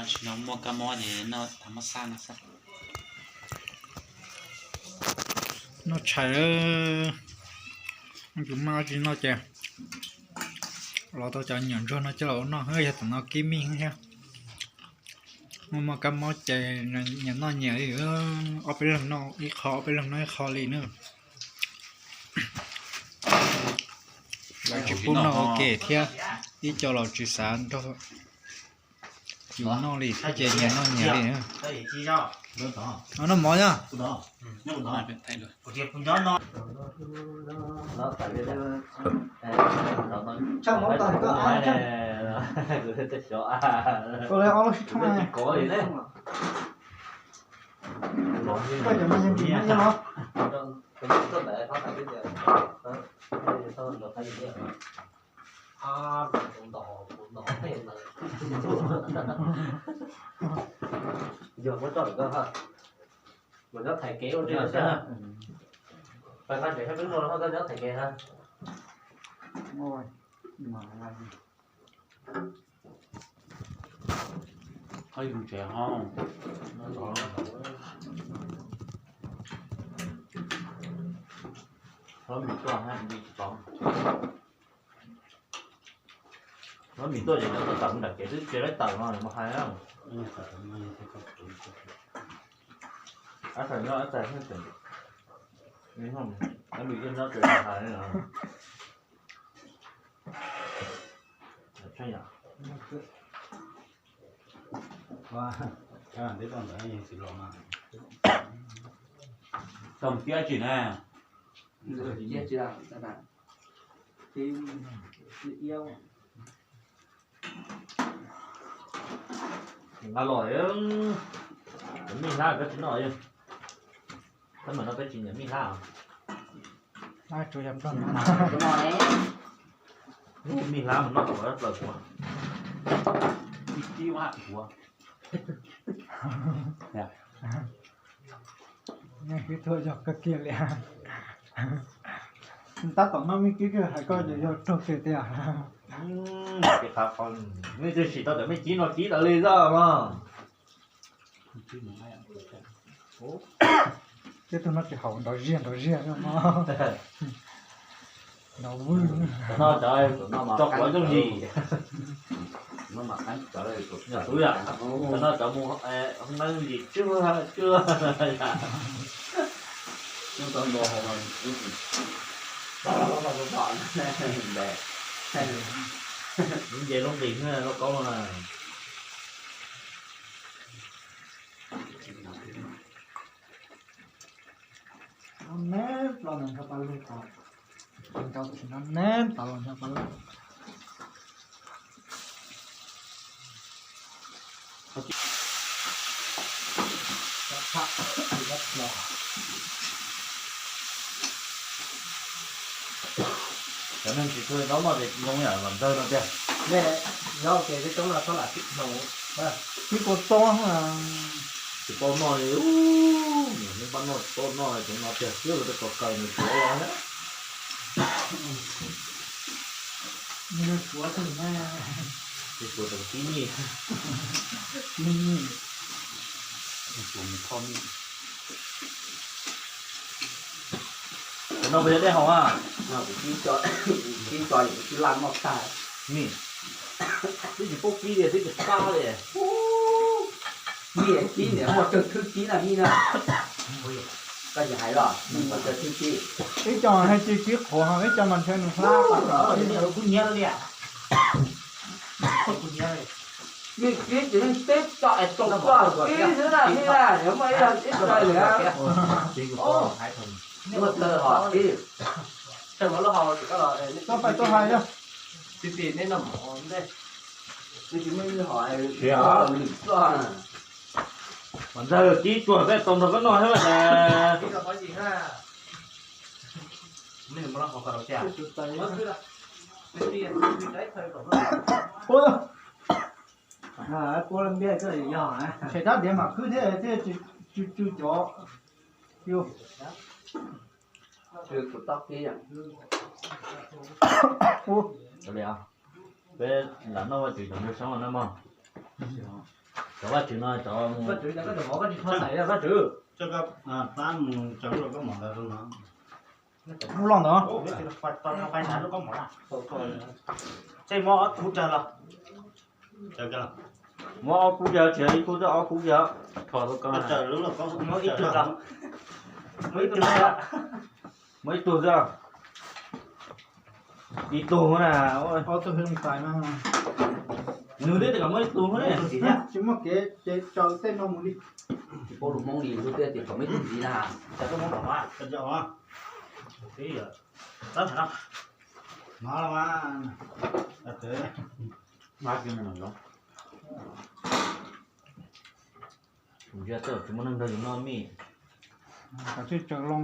Tsis no muaj kab mob ces noj tas mob xab no xwb. Noj tshais, tsis muaj dab tsi noj ces los tau cov nyuam ntsuag no coj los ua noj, yog tam no kib mij thiab. Muaj muaj kab mob ces nyias noj nyias li, ob peb leeg noj ib qho, ob peb leeg noj ib qho li na. Los tsis pub noj ua ke thiab, ib co los tsis xav nrog yus noj li thiab ces nyias noj nyias li. Noj mov na. Koj lawv ob lub sib tshooj na. Koj cov me ntsis no los. Yog muab tso lawm koj ha. Mas nyob thaiv kev ua ntej xwb. Pais nqa tsev hab peb muag los koj nyob thaiv kev ha. Qhov yus tsev ho. Qhov mis tuaj hab li tsis tau. Qhov mis tuaj ces cov tawm mus nram kev twb tsis laib tawm no mus hais. Ab txhais nyob ab txhais, ab mis nyob tsev hais. Tau tiab tsis na. Nqa los, cov mij hlab koj tsis noj, tab mam no peb tsis nyiam mij hlab. Mij hlab mas noj tau plaws kuv, ib kib ua kuv. Mij kib tuaj yog kawg kiag li. Tab tom noj mij kib kawg hais koj yog raug kiag tiag. Tej sim tau cov mij kib no kib tawv li zoj mog. Peb tug no tsis haum nrov ziag nrov ziag no. Nrov vwj. Tso quav nyooj yim. Tub yam, no cov mus hoob neeb yim tsuag tsuag. Nce lub nqis lauj kaub no na. Neb los nrog pab lug tod, neb tod los nrog pab lug. Cov neeg tsis tshua zaub noj ces zoo yam vam ntawg no tiag. Nyob ua ke peb coob no txhob lam sib hloov, sib kua txob. Tsis tau noj li, niam Hmoob pab noj tsis tau noj li, cov no tiag xwb los tej ko kaw nws tuav los thiab. Nws tuav tus ne, nws tuav tus kib mij, kib mij, nws tuav mus kho mij. Cov no puas yog dej haus a? Kuv kib tso, kuv kib tso, kuv kib laj noj tag. Mij, twb tsis paub kib li, twb tsis qab li. Mij kib niam muaj tsawg thwb kib na mij na. Koj tsis hais los muaj tsawg thwb kib. Ib co mas haj tsis kib qhuav, ib co mas ntshe nws hlab. Kuv nyiav li. Mij kib ces yeej teb tso es tau koj kib xwb na mij na, yuav muaj ib tug ib txhais li. Muaj txhais hom kib. Txhob pais tuaj hais yog. Tsis muaj ib hom lwm txoj. Mas ntag kib tsuag peb tau nrog koj noj thiab mas. Tshem rab diav mam khwb thiab thiaj tsw cov. Peb lam noj Vaj Tswv cov npua soob no na mog. Cov Vaj Tswv no, cov Vaj Tswv, pab mus tsaws lub koj mom ntawd rau no. Lub loj ntawd. Tej muab ob kub cag los. Muab ob kub cag, tsis yog ib kub, ob kub cag. Muab ib tug los. Muab ib tug xwb. Ib tug na. Ob tug, nws twb tias kom muab ib tug ne. Tsis muaj kev ces tsaws tej no mus li. Tsis paub lus Hmoob li, lub tias kom muab ib tug ntxiv na. Ntsia tsis muaj neeg nrog yus noj mij. Muab tso no.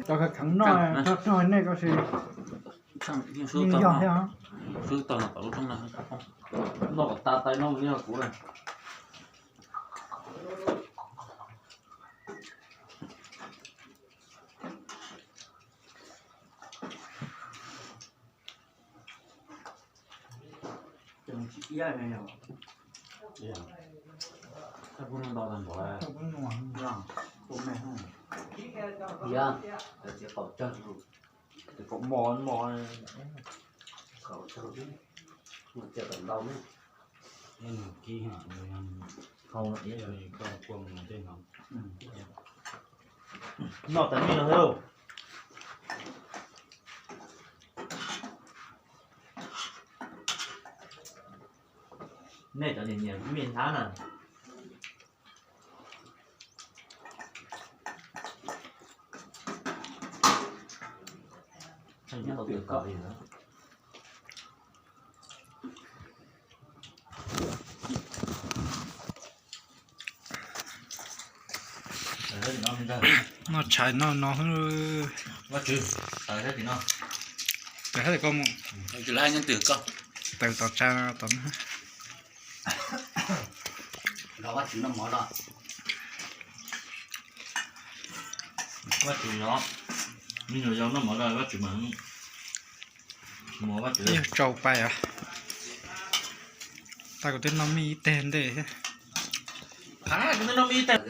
Cov kheev noj, nej koj sis yeej yog thiab. Noj kom tas tais no, noj kuv na. Ib, tes qaum mos mos, qaum tsawg, mus tias tawm ntau ne. Noj tas mij no thiab. Nej cov niam niam mij hnab na. Noj tshais noj no. Vaj Tswv, tawm sab tim koj mus. Tawm tom tshais no tom. Los Vaj Tswv noj mov los. Vaj Tswv nyob, me nyuam yaus noj mov los Vaj Tswv mas mus Vaj Tswv. Yog tsau pais os. Tag kuv twb noj mij ib teg ntej thiab. Kuv twb noj mij ib teg.